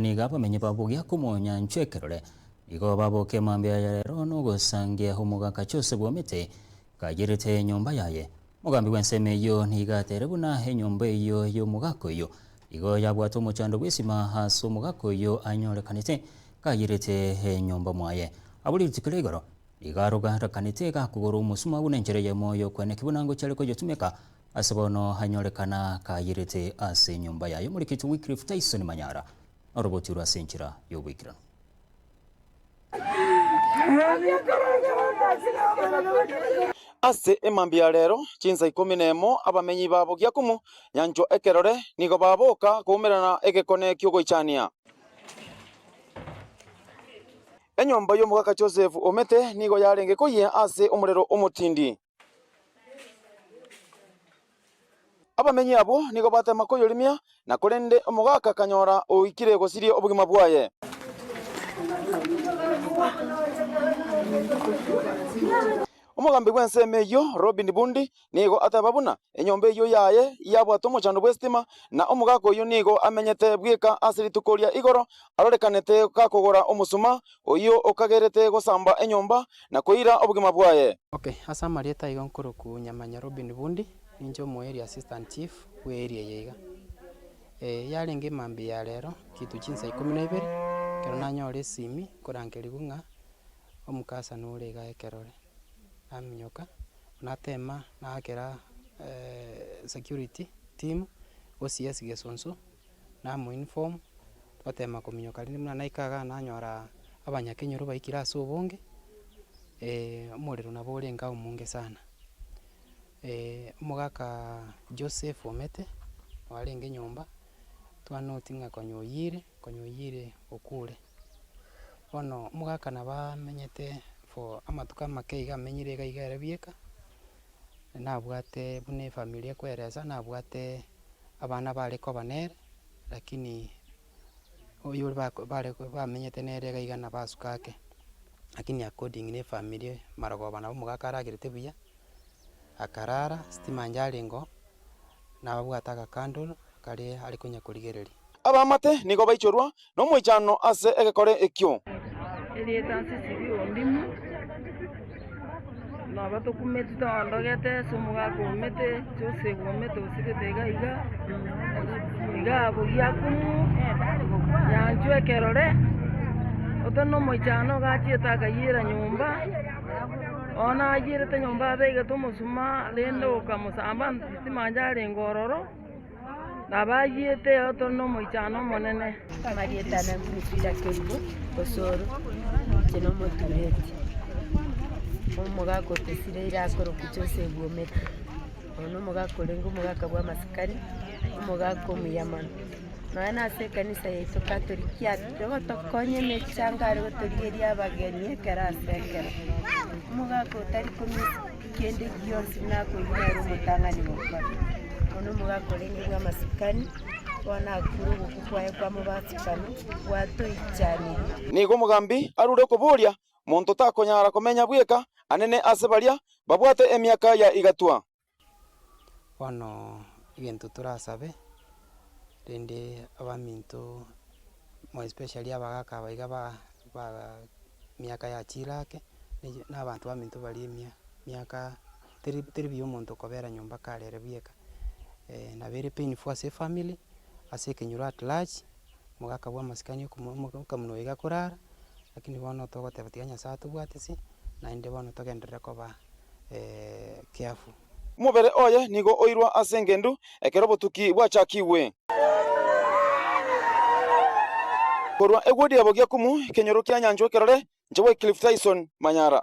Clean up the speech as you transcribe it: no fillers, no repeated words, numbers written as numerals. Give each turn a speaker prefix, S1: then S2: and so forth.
S1: Nigo abamenyi babogia komonyanchwa ekerore, nigo baboka emambia ya rero nogosangia omogaka Joseph Omete kayerete enyomba yaye. Omogambi bw'ensemo eyio nigo atere buna enyomba eyio y'omogaka oyio nigo yabwate omochando bw'esima ase omogaka oyio anyorekanete kayerete enyomba mwaye. Abwo rituko ria igoro nigo arogarekanete gakogora omosuma buna enchera eyemo y'okweneki buna ngochia are koyotumeka Ase bono anyorekana kayirete ase enyomba yaye omorikiti Wycliffe Tyson Manyara norobotirwe ase enchera y'oboikeranu.
S2: Ase emambia ya rero chinsa ikomi nemo abamenyi ba Bogiakumu, nyanchwa ekerore, nigo baboka koumerana egekone ki'ogoichania. Enyomba y'omogaka Joseph Omete nigo yarenge koyia ase omorero omotindi. Abamenyi abwo nigo batema koyorimia, na korende omogaka akanyora oikire gosiria obogima bwaye. Omogambi bw'ensemo eyio, Robin Bundi, nigo ateba buna enyomba eyio yaye yabwate omochando bw'esitima, na omogaka oyio nigo amenyete bweka ase rituko ria igoro arorekanete gakogora omosuma oyio okagerete gosamba enyomba na koira obogima bwaye.
S3: Okay, ase amarieta aiga nkorokwa Nyamanya Robin Bundi, ninche omo area assistant chief bwe area eye iga. Yarenge emambia ya rero kitu chinsa ikomi na ibere, ekero nanyora esimi nkorangerigwa ng'a omokasa nore igaa ekerore, naminyoka, natema naakera security team, OCS Gesonso. Namoinform, twatema kominyoka rende buna naika igaa nanyora abanyakenyoro baikire ase obonge, omorero nabo orenge omonge sana. Omogaka Joseph Omete oarenge nyomba, twanoti ng'a konya oyire, konya oyire okure. Bono omogaka nabo amenyete for amatuko amake iga amenyire iga iga ere bieka, nabwate buna efamiri ekoeresa, nabwate abana bare koba nere, lakini oyore bako bare bamenyete nere iga iga nabo asuka ake, lakini according na efamiri marogoba nabo omogaka aragerete buya, akarara, stima njarenge oo, nababwate agacandle karia are konya korigereria.
S2: Abaamate nigo baichorwa nomoichano ase egekore ekio.
S4: Erieta Nsisibi Ondimu, nabo tokumeti toondogete ase omogaka omete, Joseph omete osirete iga iga, iga Bogiakumu, Nyanchwa ekerore, ote nomoichano iga achiete akayiera nyomba, bono nayierete nyomba abegete omosuma rende okamosamba sitima inche arenge ororo. Nabayiete tore nomoichano omonene.
S5: Amarieta ane Winfrida Kerubo Osoro, inche nomotureti, omogaka otosireire akorokwa Joseph Omete, oyo nomogaka orenge omogaka bw'amasikani, omogaka omuya mono. Nonya na ase ekanisa yaito Katoliki atire gotokonya emechango are gotorigeria abageni ekero ase ekero. Omogaka otari komisa. Kende gionsi buna akoigwa nere omotang'ani gokora. Bono omogaka orenge bw'amasikani, bono akure ogokwa kwaye kwamobasukano, gwatoichanirie.
S2: Nigo omogambi arure okoboria, Monto takonyara komenya bweka anene ase baria babwate emiaka ya igatwa.
S3: Bono egento torasabe, rende abaminto more especially abagaka aba iga ba ba miaka ya chire ake, na abanto baminto baria emia miaka teri teri buya omonto kobera nyomba kare ere bweka. Nabo ere painful ase efamily, ase ekenyoro at large, omogaka bwa amasikani okamuna oyo iga akorara, lakini bono togoteba tiga Nyasaye atobwatisi, naende bono togenderere koba careful.
S2: Omobere oye nigo oirwa ase engendu ekero obotuki bwachakigwe. Korwa egwodi ya Bogiakumu, ekenyoro kia Nyanchwa ekerore, inche Wycliffe Tyson, Manyara.